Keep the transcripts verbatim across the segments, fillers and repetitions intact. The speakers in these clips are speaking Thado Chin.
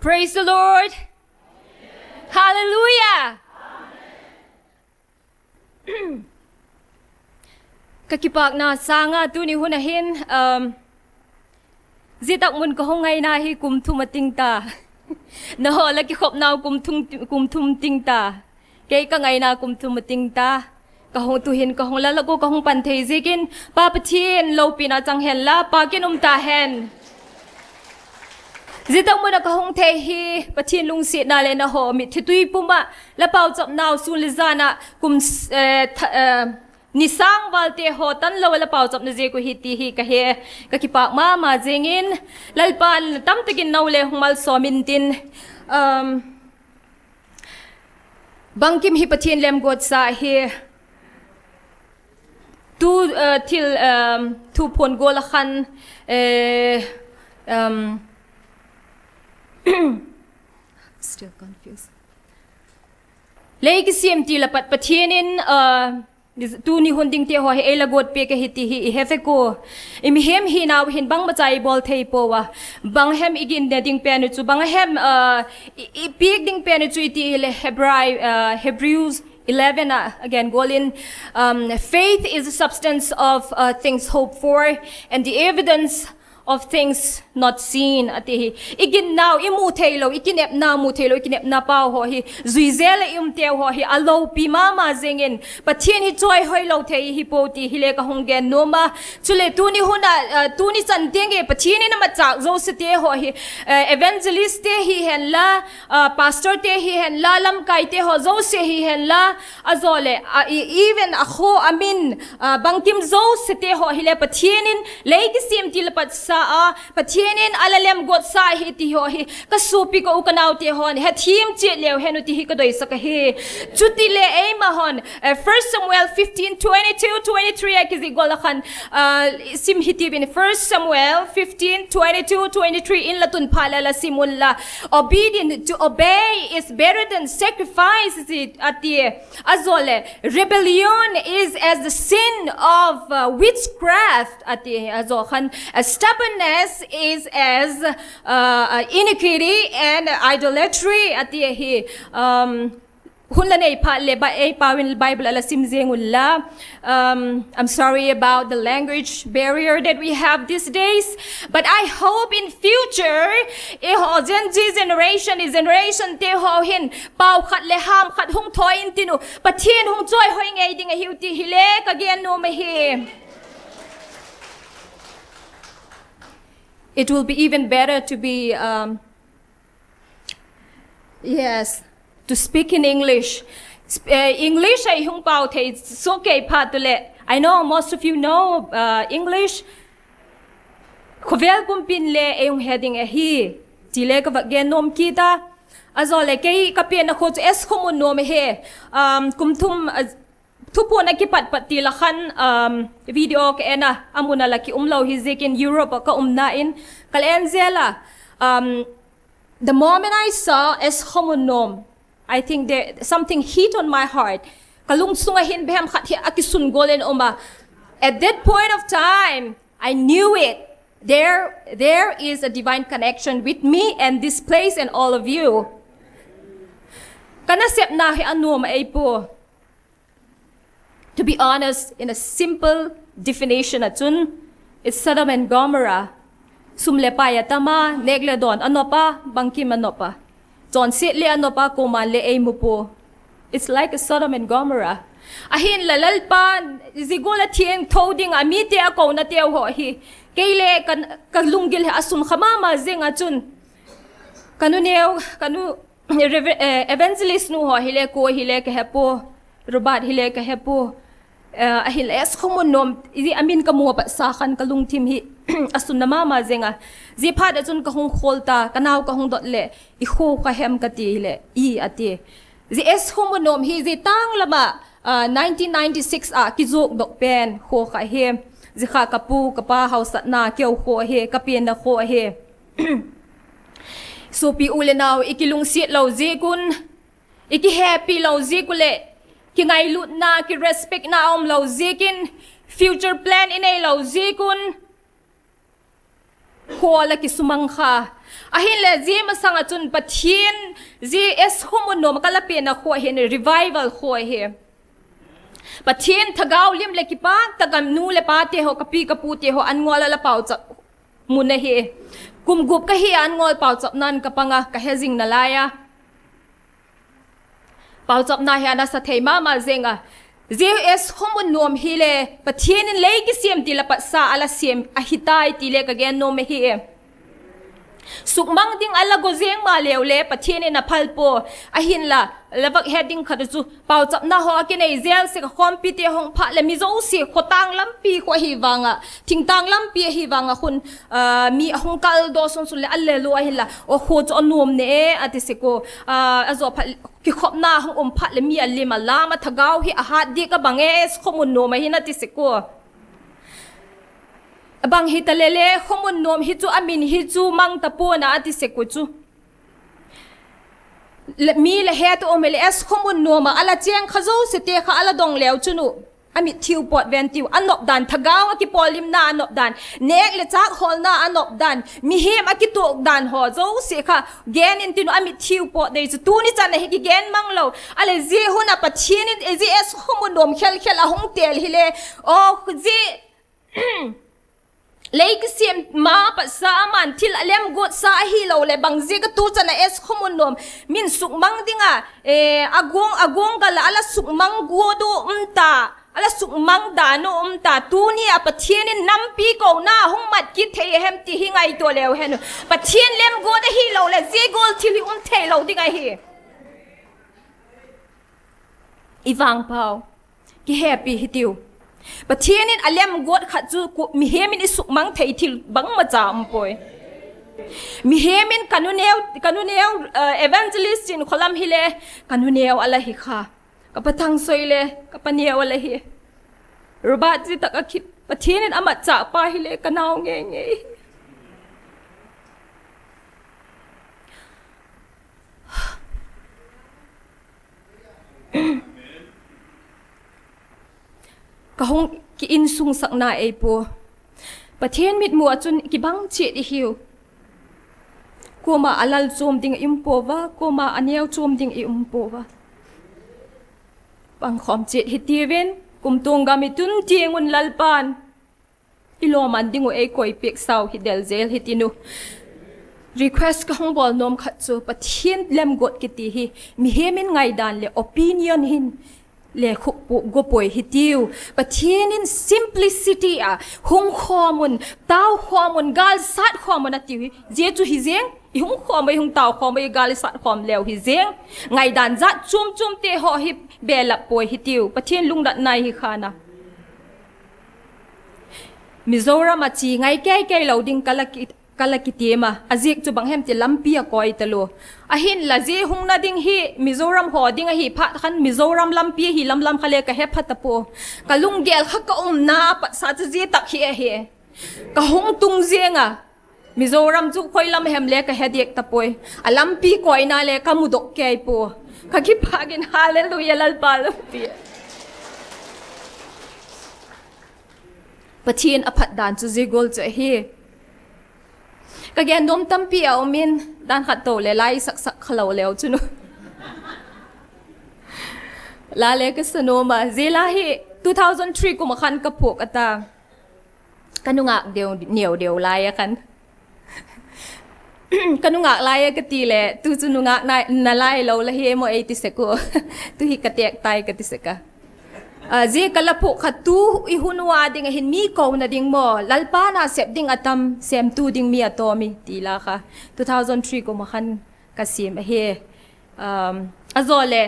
Praise the Lord. Hallelujah. Ka kipakna sanga tuni hun ahin, um, zia tak mun ka hung ngaina hi kum thum a ting ta. Naho la kikhopnau kum thum, kum thum ting ta. Kei ka ngaina kum thum a ting ta. Ka hung tuhin ka hung la la ko ka hung pan thei ziakin Pa Pathian lopina chang hen la, Pa kin um ta hen. Zia tak mun a ka hung thei hi Pathian lungsetna le naho mittui pum a la pauchapnau sun le jan a kum, eh, tha-, eh, ni sang val te ho tan lo la pauchapna ziak u hi ti hi ka he, ka kipak mama jingin, Lalpan tamtakin nau le hung malsom intin, um, bangkim hi Pathian lemguat sa hi tu, uh, thil, um, thuphon gol a khan, eh, um, still confused. Lei kisem ti la pat Pathian in, uh, tuni hun ding te ho hi ei la guat pek ahi ti hi i he ve ko. I mihem hinau hin bangmacha i bol thei pua. Bang hem i ginna ding pen u chu, bang hem, uh, i, i piak ding pen u chu i ti hi le Hebrai, uh, Hebrews eleven, uh, again, gol in, um, faith is the substance of, uh, things hoped for and the evidence of things not seen, a ti hi. I ginnau, i mu thei lo, i kinepna mu thei lo, i kinepna pau ho hi, zui zel a i um teu ho hi, a lopi mama jingin, Pathian hi choi hoi lo thei hi po ti hi le ka hung gen nom a. Chule tuni hun a, uh, tuni chan teng e Pathian in a machak jouse te ho hi, uh, evangelist te hi hen la, uh, pastor te hi hen la, lamkai te ho jouse hi hen la, a zo le, uh, i, even a kho a min, uh, bangkim jouse te ho hi le Pathian in lei kisem ti la pat sa a, Pathian in a la lemguat sa hi ti ho hi, ka sopi ka u ka nau te hon, he thim chiat leu hen u ti hi ka doi sak ahi. Chuti le eima hon, eh, First Samuel fifteen twenty-two twenty-three a kijih gol a khan, ah, sim hi ti bin, First Samuel fifteen twenty-two twenty-three in la tun pha le la sim un la. Obedient to obey is better than sacrifice, a ti. A zo le, rebellion is as the sin of, uh, witchcraft, a ti. A zo khan, uh, stubbornness is as, uh, uh, iniquity and idolatry, a ti hi. Um, hun la nei pha le ba ei pau in Bible a la sim jeng un la. Um, I'm sorry about the language barrier that we have these days, but I hope in future, i ho Gen Z generation, i generation te ho hin, pau khat le ham khat hung thoi in tin u, Pathian hung choi hoi ngei ding ahiu ti hi le ka gen nom ahi. It will be even better to be, um, yes, to speak in English. Sp-, eh, English a i hung pau thei soh kei phat u le. I know most of you know, uh, English. Khovel pumpin le ei hung he ding ahi. Ti le ka va gen nom kit a. A zo le kei ka penna kho chu S kho mun nom ahi. Um, kum thum, uh, thuphon a kipat pat ti la khan, um, video ka en a, a mun a la ki um lo hi ziakin Europe a ka umna in ka la en zel a. Um, the moment I saw S kho mun nom, I think there, something hit on my heart. Ka lungsung a hin behem khat hi a kisun gol in um a. At that point of time, I knew it. There, there is a divine connection with me and this place and all of you. Ka nasepna hi a nuam a ei po. To be honest, in a simple definition a chun, it's Sodom and Gomorrah. Sum le pai a tam a, nek le don a nop a, bangkim a nop a. Chonset le a nop a, koiman le ei mu po. It's like a Sodom and Gomorrah. Ahin la Lalpa, zia gol a thiangtho ding a mite a kouna teu ho hi. Kei le ka, ka lunggil hi a sum kha mama jing a chun. Ka nu neu, ka nu Reve-, eh, evangelist nu ho hi le ko hi le ka he po, Robert hi le ka he po. Eh, ahin le S kho mun nom, i a min ka mu a pat sa khan ka lungthim hi a sunna mama jing a. Zia phat a chun ka hung khol ta, ka nau ka hung dot le, i kho kha hem ka ti le, i a ti. Zia S kho mun nom hi zia tang lam a, ah, nineteen ninety-six a kizuk dok pen kho kha hi. Zia kha ka pu, ka pa hausatna keu kho hi, ka penna kho hi. Sopi u le nau, i kilungset lo ziak un, i kihepi lo ziak u le, kingailutna, kirespectna a um lo ziakin, future plan i nei lo ziak un, kho la kisumang kha. Ahinle, zia masang a chun Pathian, zia S Khomun Nom a ka la pena kho hin revival kho hi. Pathian thagau lim le kipak tah a nu le pa te ho, ka pi ka pu te ho an ngol a la pauchap mun ahi. Kum gup ka hi a an ngol pauchap nan ka panga ka he zing nalai a. Pauchapna hi ana sa thei mama zing a. Zia S Khomun Nom hi le Pathian in lei kisem ti la patsa a la sem ahi tai ti le ka gen nom ahi. Sukmang ding a la go zeng ma leu le Pathian in a phal po. Ahinla, la vak he ding khat chu, pauchapna ho a kinei zel se ka khompi te hung phat le mi zosia khotang lampi kho ahi vanga, thingtang lampi ahi vanga khun, ah, mi a hung kal do sun sun le a le lo ahinla, o kho chu a nom ne e, a ti se ko, ah, a zo phat, kikhopna hung um phat le mi a lim a lam a thagau hi a hat dik a bang e, Khomun Nom a hin a ti se ko. Abang hi ta le le, Khomun Nom hi chu a min hi chu mang ta pona a ti se ko chu. Le, mi le he to um le S Khomun Nom a, a la cheng kha zosia te kha a la dong leu chu nu. A mit thiu pot ven tiu, a nop dan, thagau a kipolimna a nop dan, nek le chak holna a nop dan, mihem a kitok dan ho zosia kha, gen in tinu a mit thiu pot dei chu, tuni chan a hi kigen mang lo. A le zia hun a Pathian in, e zia S Khomun Nom khel khel a hung tel hi le, o, zia, lei kisem ma patsa a man thil a lem got sa ahi lo le bang zia ka tu chan a S Khomun Nom min sukmang ding a, eh, a gong, a gong gal a la sukmang got u um ta, a la sukmang dan u um ta, tuni a Pathian in nampi kona hung mat kit thei a hem ti hi ngaito leu hen u. Pathian lem got ahi lo le zia gol thil hi um thei lo ding ahi. I vangpau. Kihepi hitiu. Pathian in a lem got khat chu ku-, mihem in i sukmang thei thil bangmacha um poi. Mihem in ka nu neo, ka nu neo, eh, evangelist in kholam hi le, ka nu neo a la hi kha. Ka pa Thangsoi le, ka pa neo a la hi. Robert zia tak a khit, Pathian in a matcha pa hi le, ka nao ngei ngei. Ka hung ki insung sakna ei pu. Pathian mitmu a chun kibang chet i hiu. Koma a lal chom ding i um po va, koma a neo chom ding i um po va. Pangkhom chet hi tiuvin, kum tung gam i tun tiang un Lalpan. I lo man ding u ei koi pek sau hi del zel hi tinu. Request ka hung bol nom khat chu Pathian lem got kiti hi mihem in ngaidan le opinion hin le khuk pu go poi hi tiu. Pathian in simplicity a hung khom un, tao khom un, gal sat khom un a tiu hi. Zia chu hi zeng, i hung khom, i hung tao khom, i gal i sat khom leu hi zeng. Ngaidan zat chum chum te ho hi belap poi hi tiu. Pathian lungdatna hi khana. Mizoram a chi ngai kei kei lo ding ka la ki, ka la kitim a. A zik chu bang hem ti lampi a koi ta lo. Ahin la zi hung na ding hi Mizoram ho ding ahi phat khan Mizoram lampi hi lam lam kha le ka he phat ta po. Ka lunggel kha ka umna pat sa chu zi tak hi ahi. Ka hung tung zeng a. Mizoram chu khoi lam hem le ka he diak ta poi. A lampi koina le ka mu dok kei po. Ka kipah in hallelujah Lalpa lampi. Pathian a phat dan chu zi gol chu ahi. Ka gen nom tampi a um in dan khat to le lai sak sak kha lo leu chu nu. La le ka sa nom a. Zi la hi two thousand three kum a khan ka phuak a ta. Ka nungak deu, neo deu lai a khan. Ka nungak lai a ka ti le, tu chu nungak na, na lai lo la hi mo ei ti sek u. Tu hi ka tek tai ka ti sek a. Ah, zi ka la phuak kha tu i hun u a ding ahin mi ko na ding mo. Lalpa na sep ding a tam, sem tu ding mi a to mi ti la kha. Two thousand three kum a khan ka sim ahi. Um, a zo le,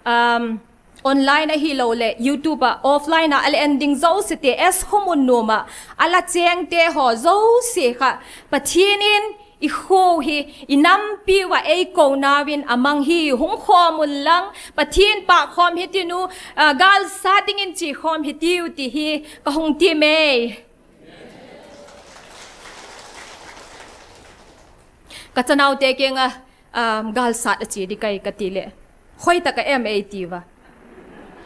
um, online ahi lo le, YouTube a, offline a, a la en ding zo se te, S Khomun Nom a, a la cheng te ho zo se kha, Pathian in i kho hi, i nampi u a ei ko na vin a mang hi, hung khom un lang, Pathian pah khom hi ti nu, ah, gal sa ding in chi khom hi tiu ti hi, ka hung ti mei. Ka chanau te kiang a, um, gal sat a chi di kai ka ti le. Khoi tak a em ei ti va.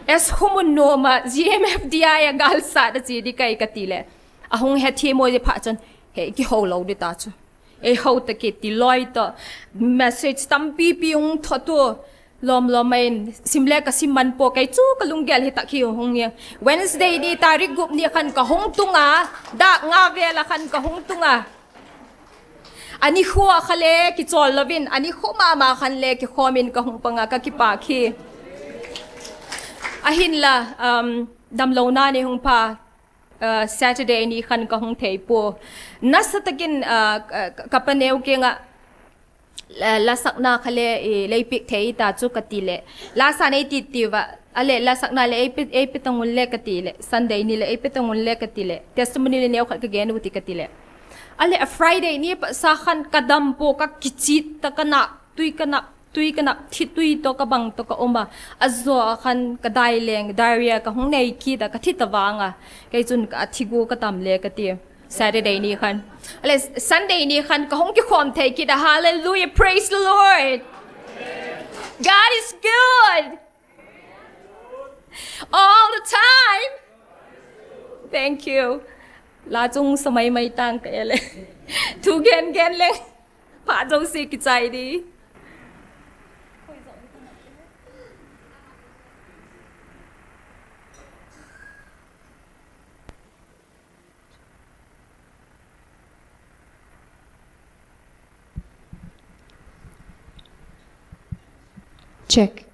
S Khomun Nom a G M F D I a gal sat a chi di kai ka ti le. A hung he thi mo di pha chun he ki ho lo di ta chu. Ei ho ta kit ti loi to. Message tampi pi hung thot u. Lom lom mai in sim le ka sim man po, kei chu ka lunggel hi tak hi hung hi. Wednesday ni tarik gup ni khan ka hung tung a, dak nga vel a khan ka hung tung a. Ani khu a kha le kichol lovin, ani khu mama khan le kikhom in ka hung pang a, ka kipak hi. Ahin la, um, damlou na ni hung pha, uh, Saturday ni khan ka hung thei po. Nasa takin, uh, ka, ka pa neu kiang a, la, la sakna kha le, i, lei piak thei ta chu ka ti le. La sa nei ti ti va. A le, la sakna le ei pe, ei pe tang un le ka ti le. Sunday ni le ei pe tang un le ka ti le. Testimony le neu khat ka gen u ti ka ti le. A le, a Friday ni pa sa khan ka dam po, ka kichit ta, ka na, tui ka na, tui ka na, thi tui to ka bang to ka um a. A zo a khan ka dai leng, diarrhea ka hung nei kit a, ka thi ta vang a. Kei chun ka thi gu ka tam le ka ti. Saturday ni khan. A le, Sunday ni khan ka hung kikhom thei kit a. Hallelujah, praise the Lord. God is good. All the time. Thank you. La chung sa mai mai tang ka e le. Thu gen gen leng. Pha jouse kichai di. Check.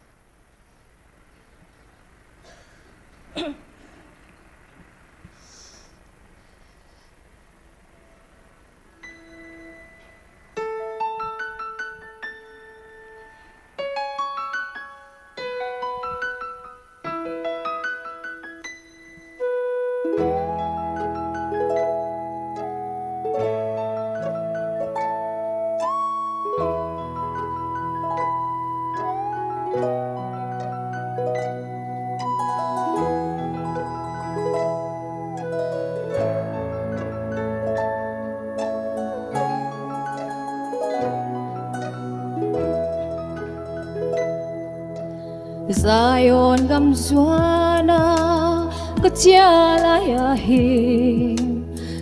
Zion gam zuan a ka chia lai a hi,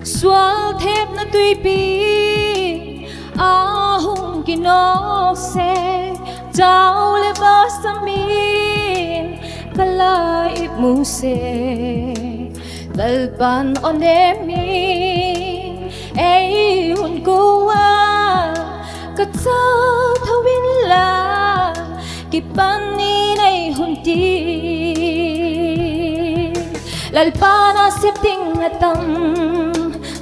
sual thepna tuipi a hung kinok se, tao le basam in ka la imu se. Lalpan onem in ei hun ko a, ka cha thou in la, kipan in ei hun ti. Lalpan a sep ding a tam,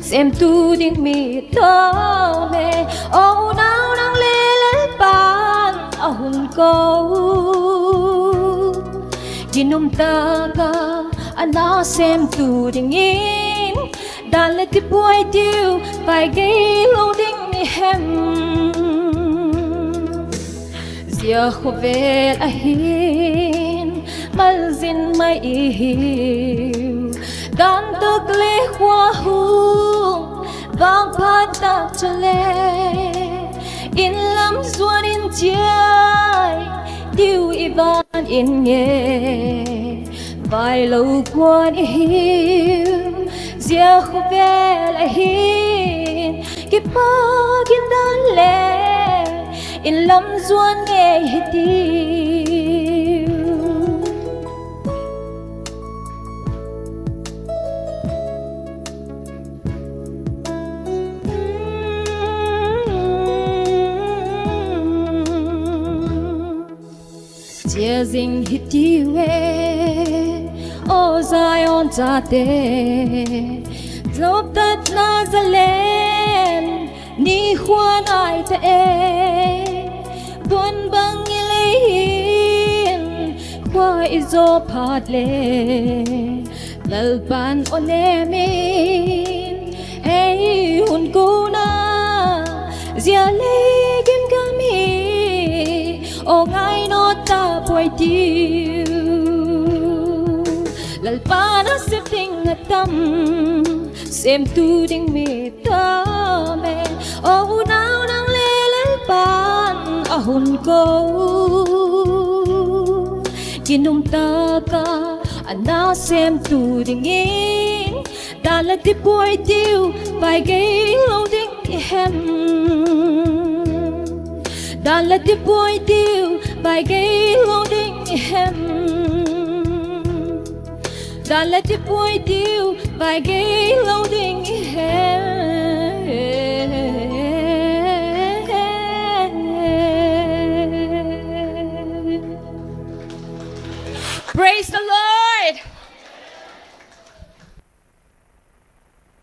semtu ding mi tam e. O nau nang le Lalpan a hun ko. Ginum taka ana semtu dingin, dan le tipuai diu, vai gei lou ding ni hem. Zia khovel ahin, malzin mai i hiu. Dan tak le khua hung, vang phat tak chale. In lam zuan in chiai, diu i van in nge. Vai lou kuan i hiu, zia khovel ahin, kipa gindan le, in lam zuan ngei hi tiu. Chia zing hi tiu e, O Zion chate, lop tatna zalen, ni khua nai ta e, tuan bang i lei hin, khua i zo phat le, Lalpan onem in ei hun ko na, zia le gim gam hi, o ngai no ta puai tiu. Lalpan a sep ding a tam, semtu ding mi tam e. O unau nang le Lalpan a hun ko. Ginum taka ana semtu dingin, dan le tipuai tiu, vai gei lou ding Ihem. Dan le tipoi tiu, vai gei lou ding ihem. Dan le tipoi tiu, vai gei lou ding ihem. Praise the Lord.